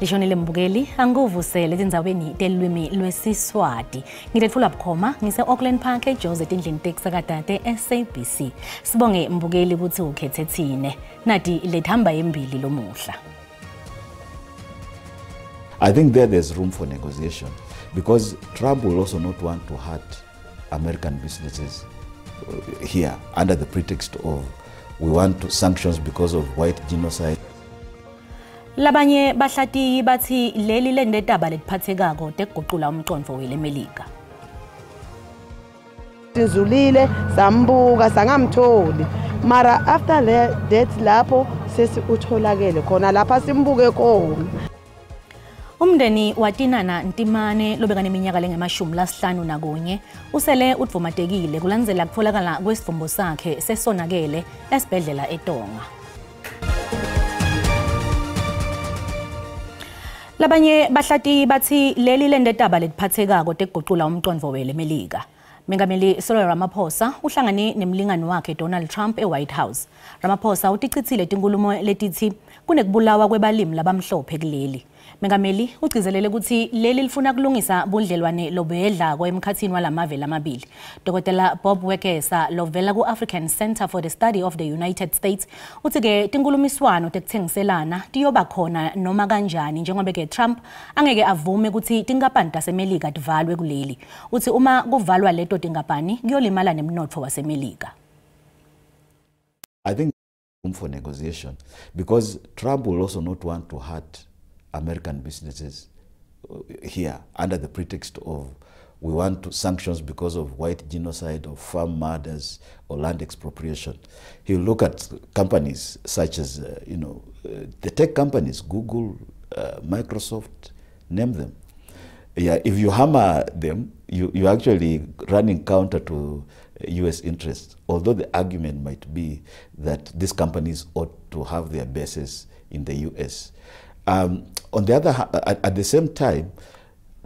Lishonile mbukeli, angikuvusele etindzaweni telulwimi lwesiSwati. Ngitetfula bukhoma ngise-Auckland Park eJozi etindlini tekusakata te-SABC. Sibonge mbukeli kutsi ukhethe tsine. Nati lethamba embili lomuhla. I think there's room for negotiation because Trump will also not want to hurt American businesses here under the pretext of we want to sanctions because of white genocide. Labanye bahlatiyi batsi leli lendetaba letiphatsekako tekugucula umcondvo weleMelika. Sizulile sambuka sangamtholi, mara after that lapho sesi utholakele khona lapha simbuke khona. Umndeni watinana Ntimane lobeka neminyaka lengama-51 usele udvumatekile kulandzela kutfolakala kwesidvumbu sakhe sesonakele esibhedlela eTonga. Labanye bahlatiyi batsi leli lendetaba letiphatsekako tekugucula umcondvo weleMelika. Mengameli Cyril Ramaphosa uhlangane nemlingani wakhe Donald Trump eWhite House. Ramaphosa utichitsile tinkhulumo letitsi kunekubulawa kwebalimi labamhlophe kuleli. Mengameli ugcizelele kutsi leli lifuna kulungisa budlelwane lobuyedlako emkhatsini walamave lamabili. Dr. Bob Wekesa lovela ku-African Center for the Study of the United States utsi-ke tinkhulumiswano tekuthengiselana tiyoba khona noma kanjani njengoba-ke Trump angeke avume kutsi tinkampani taseMelika tivalwe kuleli. Utsi uma kuvalwa leto tinkampani kuyolimala nemnotfo waseMelika. I think room for negotiation because Trump will also not want to hurt American businesses here under the pretext of we want to sanctions because of white genocide or farm murders or land expropriation. He'll look at companies such as, the tech companies, Google, Microsoft, name them. Yeah, if you hammer them, you're actually running counter to US interests, although the argument might be that these companies ought to have their bases in the US. On the other hand, at the same time,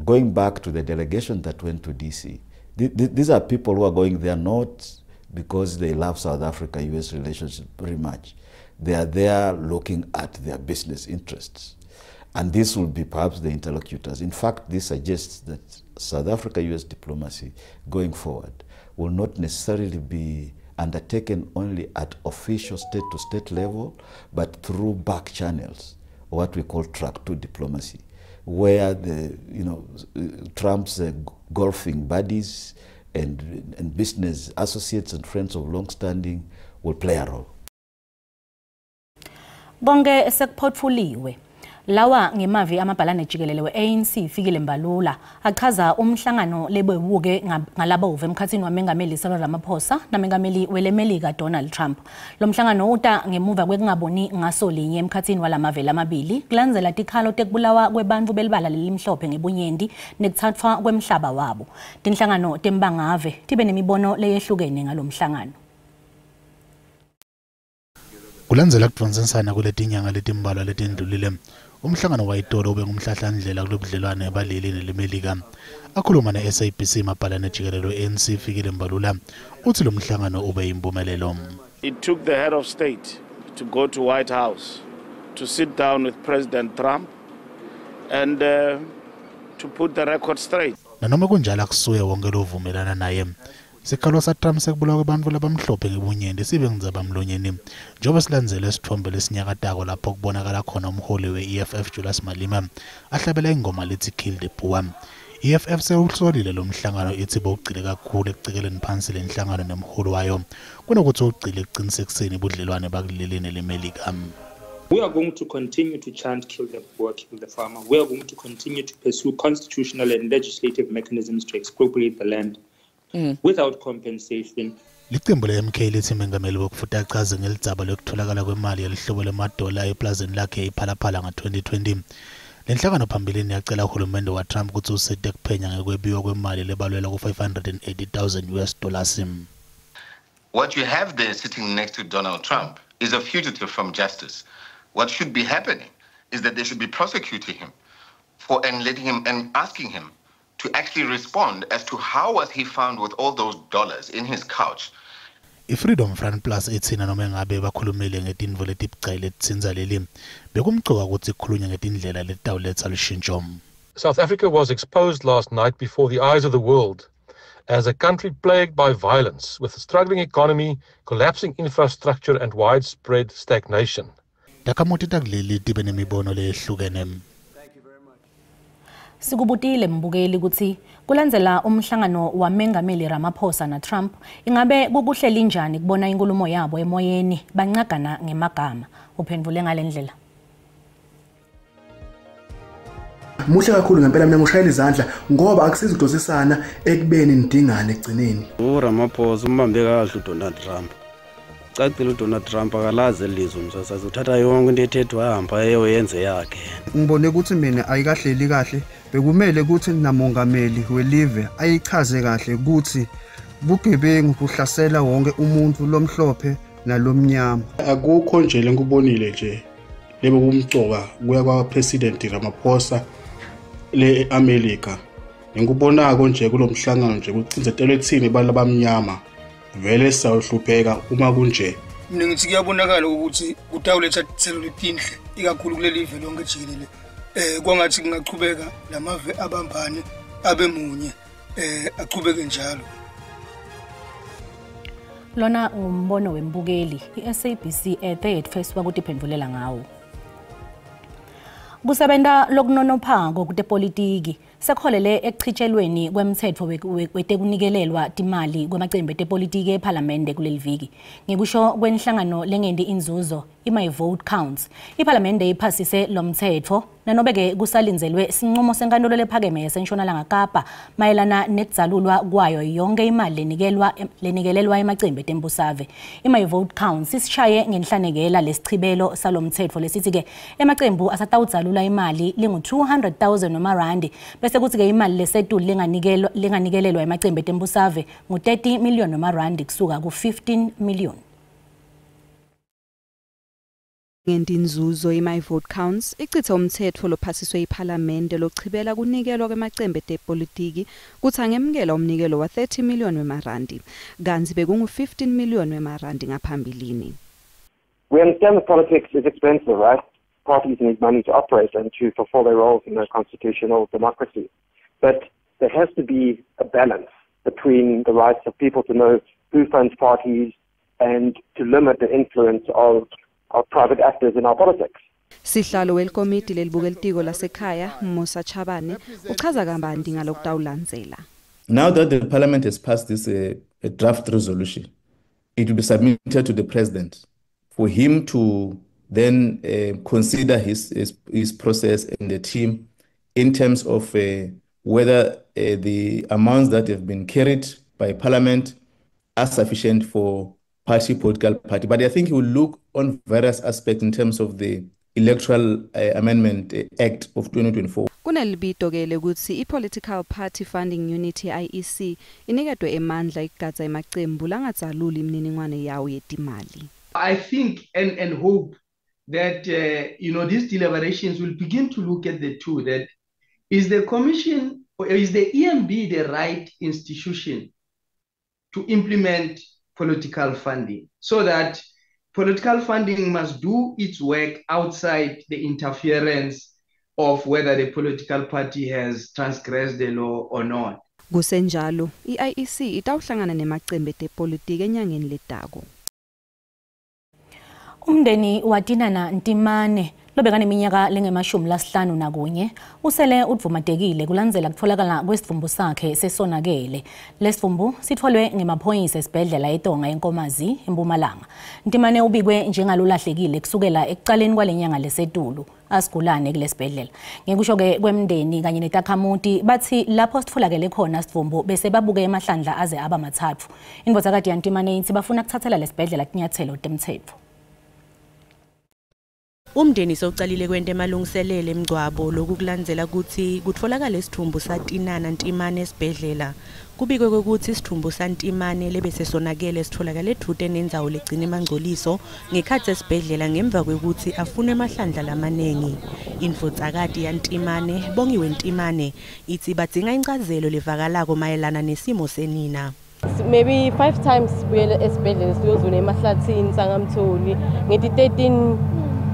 going back to the delegation that went to DC, these are people who are going there not because they love South Africa-US relationship very much. They are there looking at their business interests. And this will be perhaps the interlocutors. In fact, this suggests that South Africa-US diplomacy going forward will not necessarily be undertaken only at official state-to-state level, but through back channels, what we call track 2 diplomacy, where Trump's golfing buddies and business associates and friends of long standing will play a role. Bonke sekuphotfuliwe. Lawa ngemavi amabhalane jikelele we-ANC Fikile Mbalula achaza umhlangano lebewuke ngalabove emkhatsini wamengameli Cyril Ramaphosa namengameli weleMelika Donald Trump. Lo mhlangano uta ngemuva kwekungaboni ngaso linye emkhatsini walamave lamabili kulandzela tikhalo tekubulawa kwebantfu belibala lelimhlophe ngebunyenti nekutsatswa kwemhlaba wabo. Tinhlangano tembangave tibe nemibono leyehlukene ngalomhlangano. Kulandzela kudvonsisana kuletinyanga letimbalwa letendlulile, umhlangano wayitolo ube ngumhlahlandlela kulobudlelwane baleli neleMelika. Akhuluma ne-SABC mabhalane jikelele we-ANC Fikile Mbalula uthi lo mhlangano ube yimpumelelo. It took the head of state to go to White House to sit down with President Trump and to put the record straight. Nanoma kunjalo akusuye wonke lovumelana naye. Sikhalo saTrump sekubulawa kwebantfu labamhlophe ngebunyenti sibe ngidzabamlonyeni njengoba silandzele isithombe lesinyakatako lapho kubonakala khona umholi we-EFF Julius Malema ahlabela ingoma lethi Kill the Boer. EFF sewuhlolile lo mhlangano ithi bowugcile kakhulu ekucikeleni phansi lenhlangano nemholi wayo kunokuthi ugcile ekuqinisekiseni budlelwane bakuleli neleMelika. We are going to continue to chant kill the poor, kill the farmer. We are going to continue to pursue constitutional and legislative mechanisms to expropriate the land without compensation. Licembu le-MK lithi mengameli wokufuta achaze ngelitsaba lokutholakala kwemali yelihlobo lemadola eplazini lakhe iPhalaphala nga-2020. Le nhlangano phambilini yacela uhulumende wa-Trump kutsi usite kuphenya ngekwebiwa kwemali lebalelwa ku-580,000 US dollars. What you have there sitting next to Donald Trump is a fugitive from justice. What should be happening is that they should be prosecuting him for and letting him and asking him to actually respond as to how was he found with all those dollars in his couch. I-Freedom Front Plus itsina noma ngabe bakhulumile ngetintfo letibucayi letitsintsa leli bekumcoka kutsi kukhulunywe ngetindlela letitawuletsa lushintsho. South Africa was exposed last night before the eyes of the world as a country plagued by violence, with a struggling economy, collapsing infrastructure and widespread stagnation. Takhamuti takuleli tibe nemibono leyehlukene. Sikubutile mbukeli kutsi kulandzela umhlangano waMengameli Ramaphosa na Trump ingabe kukuhleli njani kubona inkulumo yabo emoyeni bancagana ngemagama. Uphendvule ngalendlela. Muhle kakhulu ngempela mina ngishayela izandla ngoba akusizi ukudosisana ekubeni nidingane ekugcineni. uRamaphosa umbambe kahle uDonald Trump. Cacile uDonald Trump akalazi elizwe umsasazi uthatha yonke into ethethwa ahamba ayoyenze yakhe. Ngibone ukuthi mina ayikahleli kahle, bekumele ukuthi namongameli welive ayichaze kahle ukuthi bugebengu buhlasela wonke umuntu lomhlophe nalomnyama. Akukho nje lenkubonile nje lebe kumcoka kuya kwa President Ramaphosa le eAmerica. Ngikubonako nje kulomhlangano nje kucinzetelwe thini abantu abamnyama vele sawuhlupheka uma kunje. Mina ngithi kuyabonakala ukuthi kutawuletha titselo letinhle ikakhulu kuleli live lonke jikelele. Kwangathi kungachubeka lamave abambane abe munye achubeke njalo. Lona ngumbono wembukeli iSABC ethe yetfeswa kutiphendvulela ngawo. Kusebenta lokunonophako kutepolitiki sekholele ekuchitshelweni kwemtsetfo wetekunikelelwa timali kwemacembu etepolitiki ePhalamende kuleli viki. Ngekusho kwenhlangano lengenti inzuzo iMy Vote Counts, iPhalamende iphasise lo mtsetfo nanobe-ke kusalindzelwe sinqumo senkantolo lephakeme yaseNtshonalanga Kapa mayelana nekudzalulwa kwayo yonke imali lenikelelwa emacembu etembusave. iMy Vote Counts isishaye ngenhlanekela lesichibelo salo mtsetfo lesithi-ke emacembu asatawudzalula imali lengu-200,000 nomarandi bese kuthi-ke imali lesetulu lenganikelelwa emacembu etembusave ngu-30 million nomarandi kusuka ku-15 million. Ngentinzuzo iMy Vote Counts icithe umthetho lophasiswe iPhalamende lochibela kunikelwa kwemacembe etepolitiki kutsi angemukela umnikelo wa-30 million wemarandi kantsi bekungu-15 million wemarandi ngaphambilini. We understand that politics is expensive, right? Parties need money to operate and to fulfill their roles in a constitutional democracy. But there has to be a balance between the rights of people to know who funds parties and to limit the influence of private actors in our politics. Sihlalo welikomiti lelibukelitiko lasekhaya Musa Chabane uchaza kabanti ngalokutawulandzela. Now that the parliament has passed this a draft resolution, it will be submitted to the president for him to then consider his process and the team in terms of whether the amounts that have been carried by parliament are sufficient for party, political party. But I think he will look on various aspects in terms of the Electoral Amendment Act of 2024. Kunelibito ke lekutsi i-Political Party Funding Unit IEC iniketwe emandla ikugadza emacembu langadzaluli imininingwane yawo yetimali. I think and hope that these deliberations will begin to look at the two, that is the commission or is the EMB the right institution to implement political funding, so that political funding must do its work outside the interference of whether the political party has transgressed the law or not. Kusenjalo, i-IEC itawuhlangana nemacembe etepolitiki enyangeni letako. Umndeni waTinana Ntimane lobekaneminyaka lengama-51 usele udvumatekile kulandzela kutfolakala kwesidvumbu sakhe sesonakele. Lesidvumbu sitfolwe ngemaphoyisa esibhedlela eTonga eNkomazi eMpumalanga. Ntimane ubikwe njengalolahlekile kusukela ekucaleni kwalenyanga lesetulu asigulane kulesibhedlela. Ngekusho-ke kwemndeni kanye netakhamuti bathi lapho sitfolakele khona sidvumbu bese babuke emahlandla aze aba mathathu. Indvodzakati yaNtimane itsi bafuna kutsatsela lesibhedlela tinyatselo temtsetfo. Umndeni sewucalile kwenta emalungiselelo emngcwabo lokhu kulandzela kutsi kutfolakala isithumbu saTinana Ntimane esibhedlela. Kubikwe kwekutsi isithumbu saNtimane lebesesonakele sitfolakale edvute nendzawo legcina emangcoliso ngekhatsi esibhedlela ngemva kwekutsi afunwe emahlandla lamanengi. Indvodzakati yaNtimane, Bongiwe Ntimane, itsi badzinga incazelo levakalako mayelana nesimo senina. Maybe 5 times sibuyele esibhedlela siyozula emahlathini sangamtholi. Ngithi 13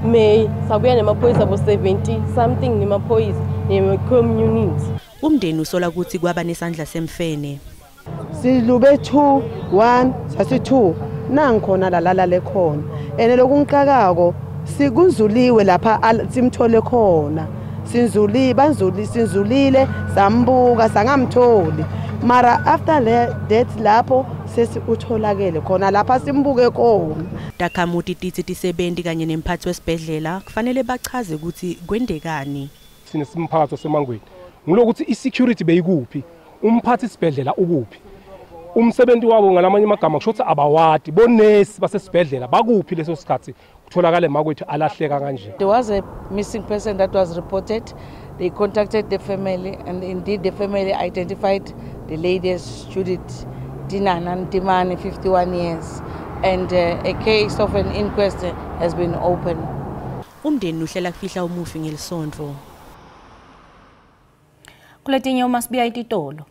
May sabuya nemaphoyisa bo 70 something nemaphoyisa ne-community. Umndeni usola ukuthi kwaba nesandla semfene. Silube 2 1 sasi 2 nangikhona lalala lekhona. Ene lokungiqakako sikunzuliwe lapha simthole khona. Sinzuli banzuli sinzulile sambuka sangamtholi. Mara after that lapho sesi utholakele khona lapha simbuke khona. Takhamuti titsi tisebenti kanye nemphathi wesibhedlela kufanele bachaze ukuthi kwendekani. Sine simphakathi waseMangweni ngilokuthi i-security beyikuphi, umphathi isibhedlela ukuphi, umsebenzi wabo ngalamanye amagama kusho ukuthi abawadi bonesi basesibhedlela bakuphi leso sikhathi kutholakale makwethu alahleka kanje. There was a missing person that was reported. They contacted the family and indeed the family identified the lady as Judith Dinana Ntimane, 51 years, and a case of an inquest has been opened. Umndeni uhlela kufihla umufi ngelisonto. Kuletinye uma sibuya ititolo.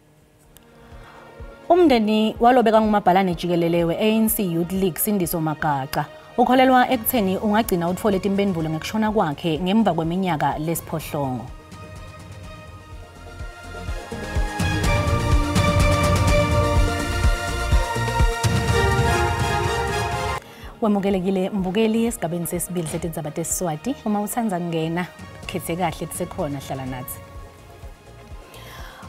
Umndeni walobeka ngumabhalane jikelele we-ANC Youth League Sindiso Magaqa ukholelwa ekutheni ungagcina uthole timpendulo ngekushona kwakhe ngemva kweminyaka lesiphohlongo. Wemukelekile mbukeli esigabeni sesibili setindzaba tesiswati. Uma utsandza kungena khethe kahle tisekhona, hlala nathi.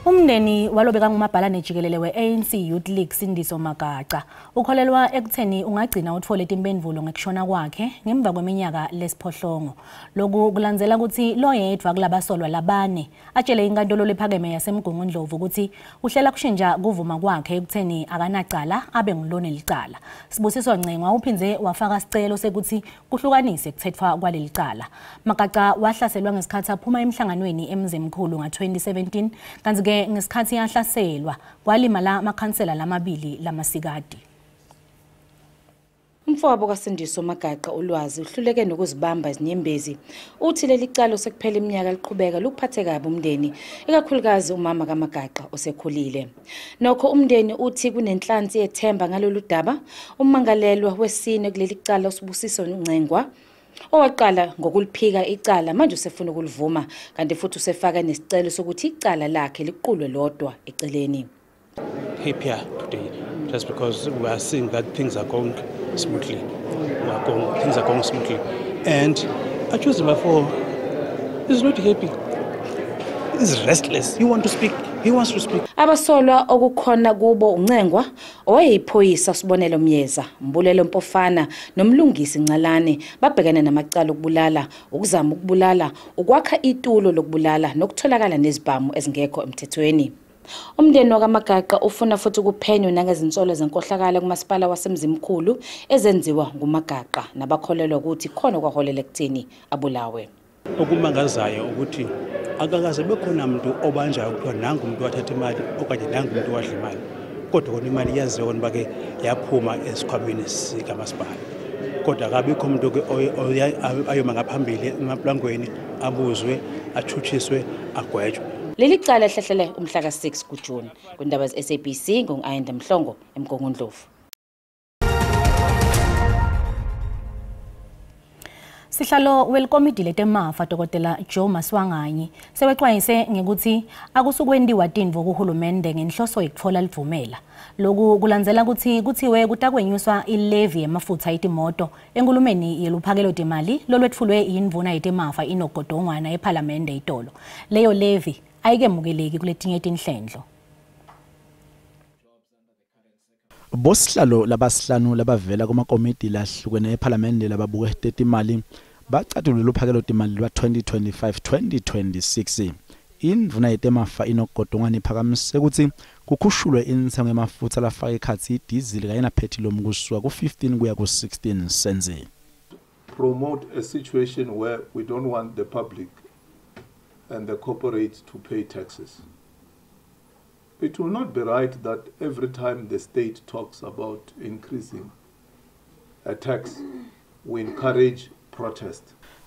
Umndeni walobeka ngumabhalane jikelele we-ANC Youth League Sindiso Magaqa ukholelwa ekutheni ungagcina uthole timpendulo ngekushona kwakhe ngemva kweminyaka lesiphohlongo. Lokhu kulandzela ukuthi loyedwa kulabasolwa labane atshele inkantolo lephakeme yaseMgungundlovu ukuthi uhlela kushintsha kuvuma kwakhe ekutheni akanacala abe ngulonelicala. Sibusiso Ncengwa uphindze wafaka sicelo sekuthi kuhlukanise kuthethwa kwaleli cala. Magaqa wahlaselwa ngesikhathi aphuma emhlanganweni eMzimkhulu nga-2017 kanti ngesikhathi yahlaselwa kwalimala amakhansela lamabili lamasikadi. Umfowabo kaSindiso Magaqa uLwazi uhluleke nokuzibamba izinyembezi. Uthi leli cala sekuphela iminyaka liqhubeka luphathe kabi umndeni, ikakhulukazi umama kaMagaqa osekhulile. Nokho umndeni uthi kunenhlansi yethemba ngalolu daba. Ummangalelwa wesine kuleli cala uSibusiso Ncengwa owaqala ngokuliphika icala manje usefuna ukulivuma, kanti futhi usefaka nesicelo sokuthi icala lakhe liqulwe lodwa eceleni. Happier today just because we are seeing that things are going smoothly. Things are going smoothly. And accused number 4 is not happy. He's restless. He wants to speak. He wants to speak. Abasolwa okukhona kubo uNcengwa owayeyiphoyisa Sibonelo Myeza, Mbulelo Mpofana noMlungisi Ncalane babhekene namacala okubulala, ukuzama ukubulala, ukwakha itulo lokubulala nokutholakala nezibhamu ezingekho emthethweni. Umndeni wakaMagaqa ufuna futhi ukuphenywa nangezinsolo zenkohlakalo kumasipala waseMzimkhulu ezenziwa nguMagaqa nabakholelwa ukuthi khona kwaholela ekutheni abulawe. Okumangazayo ukuthi akakaze bekhona umuntu obanjayo kuthiwa nangu umuntu wathatha imali okanye nangu umuntu wadla imali, kodwa kona imali iyaziwa kona uba ke yaphuma esikhwameni sikamasipala, kodwa akabikho umuntu ke ayoma ngaphambili emaplangweni abuzwe, atshutshiswe, agwetshwe. Leli cala lihlahlele umhla ka-6 kuJuni. Kwindaba ze-SABC ngu-Ayanda Mhlongo eMgungundlovu. Sihlalo welikomidi letemafa Dr. Joe Maswanganyi sewexwayise ngekuthi akusukwentiwa tintfo kuhulumende ngenhloso yekutfola livumela. Lokhu kulandzela ukuthi kuthiwe kutakwenyuswa ilevi yemafutha etimoto enkulumeni yeluphakelo timali lolwetfulwe yindvuna yetemafa Enoch Godongwana ephalamende itolo. Leyo levi ayikemukeleki kuletinye tinhlendlo. Bosihlalo labasihlanu labavela kumakomidi lahlukene ephalamende lababuke timali bacatulule luphakelo timali lwa 2025-2026. Indvuna yetemafa Enoch Godongwana iphakamise ukuthi kukhushulwe intsengo yemafutha lafaka ekhatsi idizili kanye naphethiloli kusuka ku-15 kuya ku-16 cents. Promote a situation where we don't want the public and the corporates to pay taxes. It will not be right that every time the state talks about increasing a tax, we encourage protest.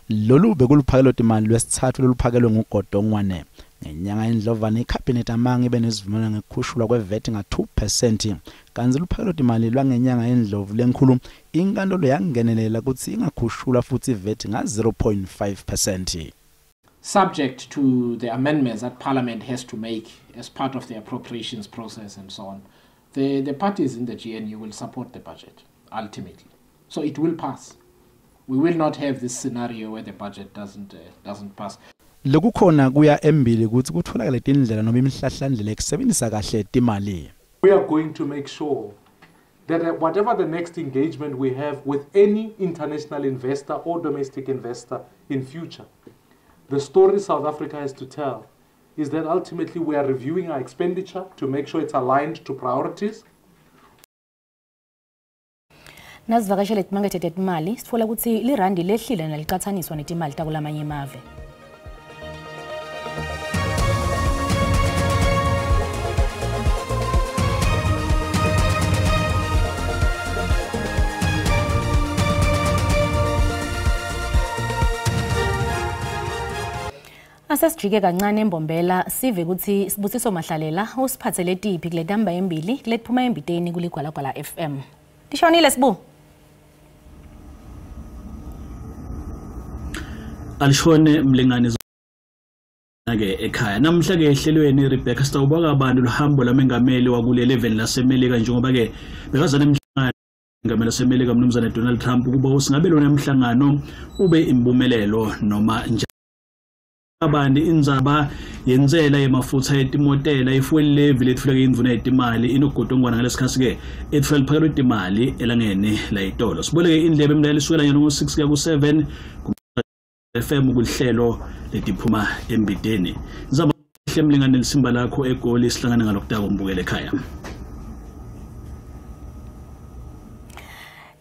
Lolu bekuluphakelo timali lwesithathu loluphakelwe nguGodongwane. Ngenyanga yeNdlovana ikhabhinethi amange ibe nesivumelwano ngekukhushulwa kwe-VAT nga-2%, kantsi luphakelo-timali lwangenyanga yeNdlovu lenkhulu inkantolo yangenelela kutsi ingakhushulwa futsi i-VAT nga-0.5%. Subject to the amendments that Parliament has to make as part of the appropriations process and so on, the parties in the GNU will support the budget, ultimately. So it will pass. We will not have this scenario where the budget doesn't pass. Lokukhona kuya embili kutsi kutfolakale tindlela noma imihlahlandlela ekusebenzisa kahle timali. We are going to make sure that whatever the next engagement we have with any international investor or domestic investor in future, the story South Africa has to tell is that ultimately we are reviewing our expenditure to make sure it's aligned to priorities. Nasivakashele timakethe tetimali sitfola kutsi lirandi lehlile nalicatsaniswa netimali takulamanye emave. Asesijike kancane eMbombela sive kutsi Sibusiso Mahlalela usiphatsele tiphi kuletamba embili kuletiphuma embiteni kuligwalagwala FM. Tishonile Sibu. Alishone mlingani ke ekhaya namhla ke ehlelweni Rebecca sitawubaka abantu luhambo lamengameli wakuleli eveni laseMelika njengoba ke bekazana emhlangano mengameli waseMelika mnumzane Donald Trump kuba usingabe lona emhlangano ube impumelelo noma njani. Abandi indzaba yentsela yemafutha etimotela i-fuel levy letfuleke indvuna yetimali inogodongwana ngalesikhatsi ke etfula liphakelo timali elangeni la itolo. Siboleke indlebe emlayeli isukela nyalo ngo-6 kuya ku-7 FM kuhlelo letiphuma embideni. Nzaba mlingane lisimba lakho eGoli sihlangane ngalokutako mbukele ekhaya.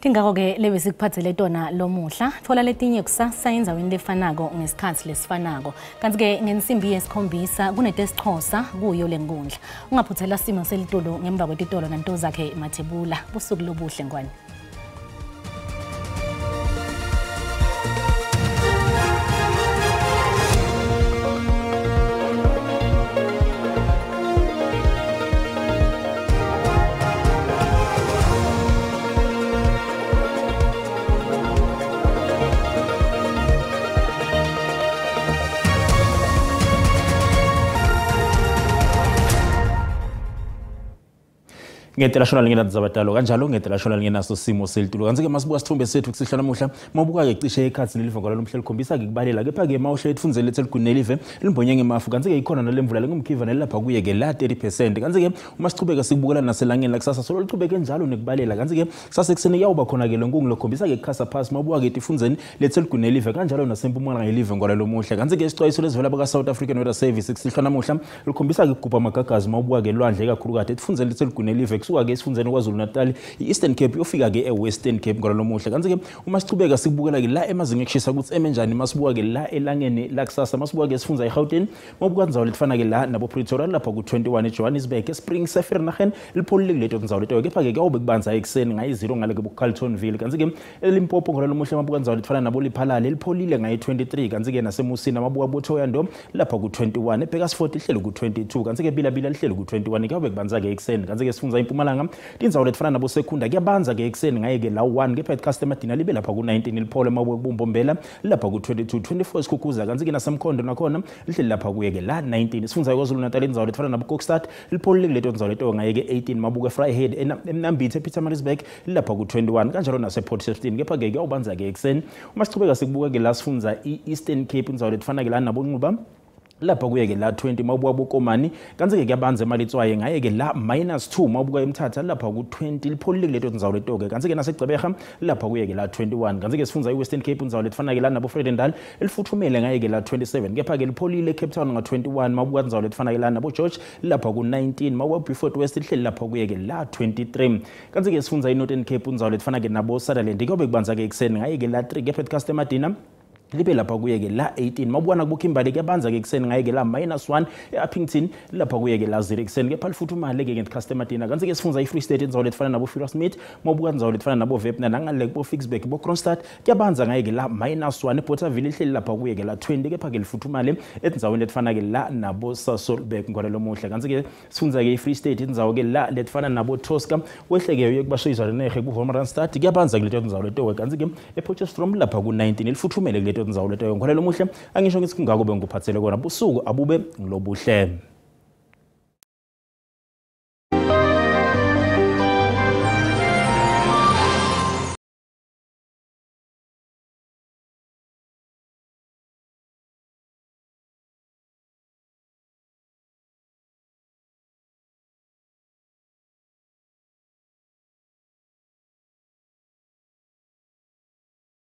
Tingako-ke lebesikuphathele tona lomuhla thola letinye kusasa endzaweni lefanako ngesikhatsi lesifanako, kantsi-ke ngensimbi yesikhombisa kunetesixhosa kuyo lenkundla. Ungaphuthela simo selitulu ngemva kwetitolo nantozakhe Mathebula. Busuku lobuhle ngwane. Ngentela shona lingena zabatalo kanjalo ngentela shona lingenaso simo selitulo kanti ke masibuka sithombe sethu kusihla namuhla mawubuka ke cishe ekhathi neliva kwalo lomhla likhombisa ke kubalela kepha ke mawuhle etfunzele lethe live limbonye ngemafu kanti ke ikhona nalemvula lengumkhiva nelapha kuye ke la 30% kanti ke uma sichubeka sikubukela naselangeni lakusasa solo lichubeke njalo nekubalela kanti ke kusasa ekuseni kuyawuba khona ke lenkungu lokhombisa ke kukhasa phasi mawubuka ke etifundzeni lethe live kanjalo nasempumalanga yelive ngwalo lomuhla kanti ke isixwayiso lesivela baka South African Weather Service kusihla namuhla likhombisa ke kugubha amagagazi mawubuka ke lwandle kakhulukazi etifundzeni lethe live kusuka ke esifundzeni kwaZulu Natal i-Eastern Cape yofika ke e-Western Cape ngalo lomuhla kanti ke uma sichubeka sikubukela ke la emazinga ekushisa ukuthi emenjani masibuka ke la elangeni la kusasa masibuka ke sifundza eGauteng mawubuka indzawo letifana ke la nabo Pretoria lapha ku-21 eJohannesburg eSpring Vereeniging lipholile kuleto ndzawo leto kepha ke kuyawube kubanza ekuseni ngayi-0 ngale ke Carltonville kanti ke eLimpopo ngalo lomuhla mabuka indzawo letifana nabo Lephalale lipholile ngayi-23 kanti ke naseMusina mabuka boThoyando lapha ku-21 eBakersford lihleli ku-22 kanti ke Bilabila lihleli ku-21 kuyawube kubanza ke ekuseni kanti ke sifundza impumalanga tindzawo letifana nabo Sekunda kuyabanza ke ekuseni ngaye ke la 1 kepha iCustomer Dina libe lapha ku-19 liphole mabuka kubumbombela lapha ku-22 24 Sikhukhuza kanti ke nasemkhondo nakhona lihleli lapha kuye ke la 19 sifundza kwaZulu Natal indzawo letifana nabo Kokstad lipholile kuleto ndzawo leto ngaye ke 18 mabuka Vryheid eMnambithi ePietermaritzburg lapha ku-21 kanjalo nase Port Shepstone kepha ke kuyawubanza ke ekuseni uma sichubeka sikubuka ke la sifundza i-Eastern Cape indzawo letifana ke la nabo Nxuba lapha kuye ke la 20 mawubuka bokomani kanti ke kuyabanza emalitswaye ngaye ke la -2 mawubuka emthatha lapha ku-20 lipholile kuleto ndzawo leto ke kanti ke nasegcebega lapha kuye ke la 21 kanti ke sifundza i-Western Cape indzawo letifana ke la nabo Vredendal elifuthumele ngaye ke la 27 kepha ke lipholile eCape Town nga-21 mawubuka indzawo letifana ke la nabo George lapha ku-19 mawubuka Beaufort West lihleli lapha kuye ke la 23 kanti ke sifundza i-Northern Cape indzawo letifana ke nabo Sutherland kuyobe kubanza ke ekuseni ngaye ke la 3 kepha eCustomer Dina Libe lapha kuye-ke la 18. Mawubona kubo-Kimberley kuyabanza-ke ekuseni ngaye-ke la -1, e-Upington lapha kuye-ke la 0 ekuseni, kepha lifuthumale-ke ngesikhathi emadina. Kanti-ke sifunza i-Free State, indzawo letifana nabo-Furusmith, mawubuka indzawo letifana nabo-Vepna, nangale kubo-Ficksburg, bo-Kroonstad kuyabanza ngaye-ke la -1. eBothaville ihleli lapha kuye-ke la 20, kepha-ke lifuthumale etindzaweni letifana-ke la nabo-Sasolburg ngolelo muhle. Kanti-ke sifunza-ke i-Free State, indzawo-ke la letifana nabo-Tosca, wehleke uye kubashayizwa lenehe ku-Wolmaransstad, kuyabanza kuleto tindzawo leto. Kanti-ke ePotchefstroom lapha ku-19, lifuthumele kuleto tindzawo leto. Ngolelo muhle, angisho ngithi kungako bengikuphathele kona. Busuku abube ngilobuhle.